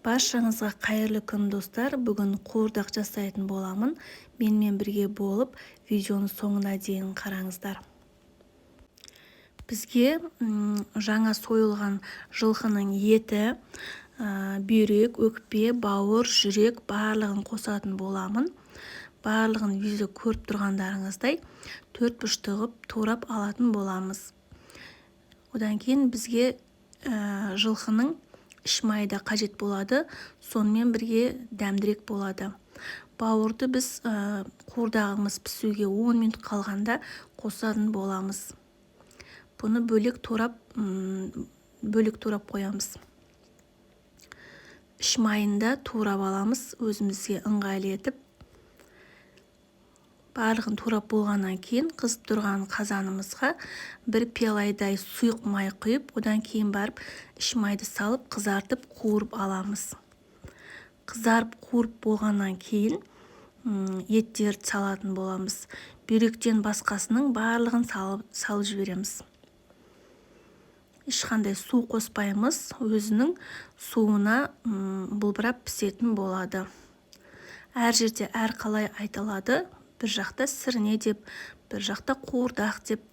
Баршаңызға қайырлы күн, достар! Бүгін қуырдақ жасайтын боламын. Менімен бірге болып, видеоның соңына дейін қараңыздар. Бізге жаңа сойылған жылқының еті, бүйрек, өкпе, бауыр, жүрек, барлығын қосатын боламын. Барлығын видео көріп тұрғандарыңыздай төрт бұрышты қылып турап алатын боламыз. Одан кейін бізге жылқының іш майы да қажет болады, сонымен бірге дәмдірек болады. Бауырды біз қуырдағымыз пісуге 10 минут қалғанда қосатын боламыз. Бұны бөлек турап қоямыз. Іш майын да турап аламыз өзімізге ыңғайлы етіп. Барлығын турап болғаннан кейін қызып тұрған қазанымызға бір пиаладай сұйық май құйып, одан кейін барып іш майды салып, қызартып, қуырып аламыз. Қызарып, қуырып болғаннан кейін еттерді салатын боламыз. Бүйректен басқасының барлығын салып жібереміз. Ешқандай су қоспаймыз, өзінің суына бұлбырап пісетін болады. Әр жерде әр қалай айтылады: бір жақта сірне деп, бір жақта қуырдақ деп.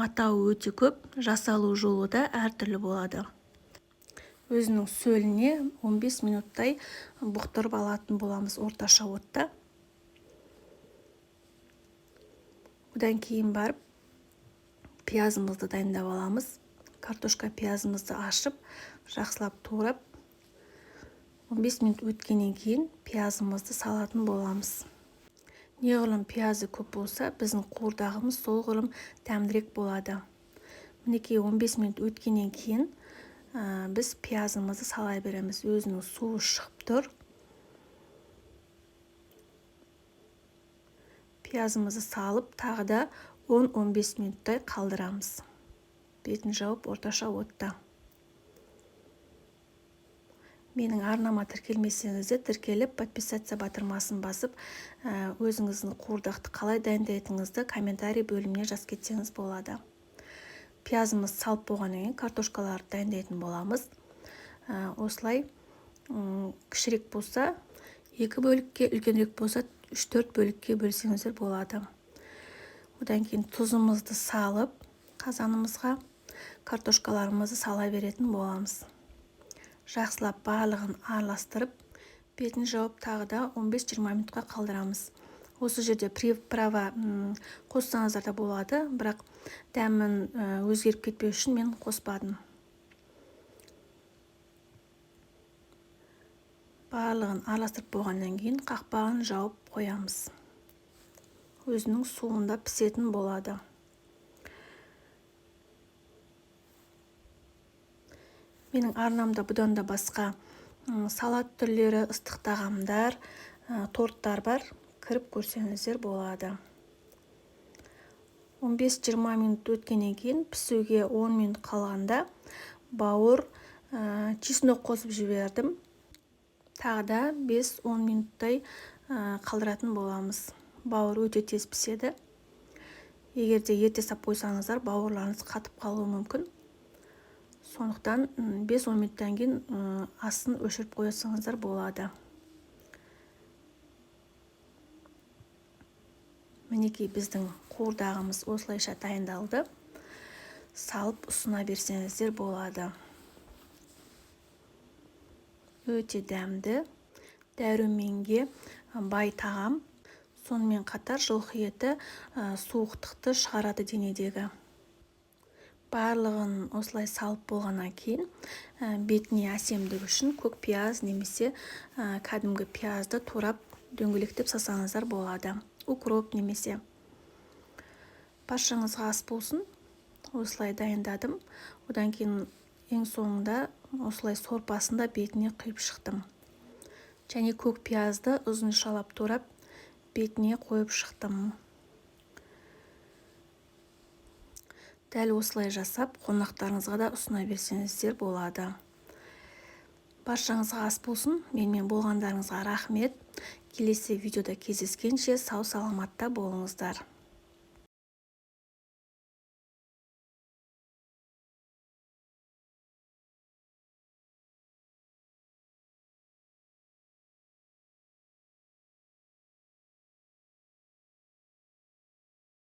Атауы өте көп, жасалу жолы да әртүрлі болады. Өзінің сөліне 15 минуттай бұқтырып алатын боламыз орташа отта. Одан кейін барып пиязымызды дайындап аламыз. Картошка, пиязымызды ашып, жақсылап турап, 15 минут өткеннен кейін пиязымызды салатын боламыз. Неғұрлым пиязы көп болса, біздің қуырдағымыз солғұрлым дәмдірек болады. Мінекей, 15 минут өткеннен кейін біз пиязымызды сала береміз. Өзінің суы шығып тұр. Пиязымызды салып, тағы да 10-15 минуттай қалдырамыз, бетін жауып, орташа отта. Менің арнама тіркелмесеңіз де, тіркеліп, подписаться батырмасын басып, өзіңіздің қуырдақты қалай дайындайтыныңызды комментарий бөліміне жазып кетсеңіз болады. Пиязымызды салып болғаннан кейін картошкаларды дайындайтын боламыз. Осылай кішірек болса, екі бөлікке, үлкенірек болса, үш төрт бөлікке бөлсеңіздер болады. Одан кейін тұзымызды салып, қазанымызға картошкаларымызды сала беретін боламыз. Жақсылап барлығын араластырып, бетін жауып, тағы да 15-20 минутқа қалдырамыз. Осы жерде приправа қоссаңыздар да болады, бірақ дәмін өзгеріп кетпеу үшін мен қоспадым. Барлығын араластырып болғаннан кейін қақпағын жауып қоямыз, өзінің суында пісетін болады. Менің арнамда бұдан да басқа салат түрлері, ыстық тағамдар, торттар бар, кіріп көрсеңіздер болады. 15-20 минут өткеннен кейін, пісуге 10 минут қалғанда, бауыр, чеснок қосып жібердім. Тағы да 5-10 минуттай қалдыратын боламыз. Бауыр өте тез піседі. Егер де ерте сап қойсаңыздар, бауырларыңыз қатып қалуы мүмкін. Сондықтан 5-10 минуттан кейін астын өшіріп қойсаңыздар болады. Мінекей, біздің қуырдағымыз осылайша дайындалды. Салып ұсына берсеңіздер болады. Өте дәмді, дәруменге бай тағам. Сонымен қатар жылқы еті суықтықты шығарады денедегі. Барлығын осылай салып болғаннан кейін бетіне әсемдік үшін көк пияз немесе кәдімгі пиязды турап, дөңгелектеп салсаңыздар болады, укроп немесе. Баршаңызға ас болсын! Осылай дайындадым. Одан кейін ең соңында осылай сорпасын да бетіне құйып шықтым және көк пиязды ұзыншалап турап, бетіне қойып шықтым. Дәл осылай жасап, қонақтарыңызға да ұсына берсеңіздер болады. Баршаңызға ас болсын! Менімен болғандарыңызға рахмет. Келесі видеода кездескенше сау саламатта болыңыздар.